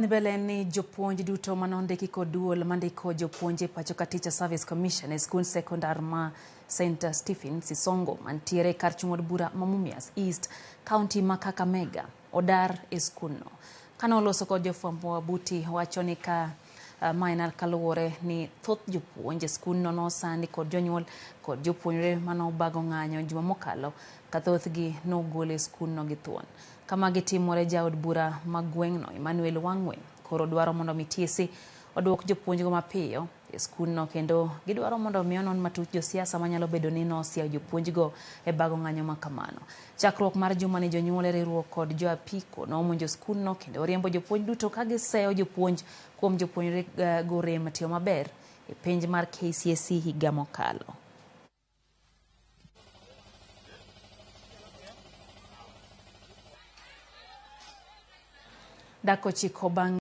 Mbele ni jopuonj duto manondiki kod duol mandiko jopuonj e pacho ka Teacher Service Commission e skund sekondar ma St. Stephen Sisongo mantiere kar chung' od bura ma Mumias East, kaunti ma Kakamega odar e skundno. Kane oloso kod jofwambo Wabuti wacho ni ka ma en kaluwore ni thoth jopuonj e skundno nosandi kod jonyuol kod jopuonjre manobago ng'anyo juma mokalo ka thothgi nogol e skundno gi thuon. Kama gitimore jaod bura ma gweng'no Emmanuel Wangwe koro dwaro mondo mi TSC oduok jopuonjgo mapiyo e skundno kendo gidwaro mondo mi onon matut josiasa manyalo bedo ni nosiayo jopuonjgo e bago ng'anyo ma kamano. Chakruok mar jumani jonyuol e riwruok kod jo apiko nomonjo skundno kendo oriembo jopuonj duto ka giseyo jopuonj kuom jopuonjre go rem tiyo maber e penj mar KCSE higa mokalo. Dak ochiko bang'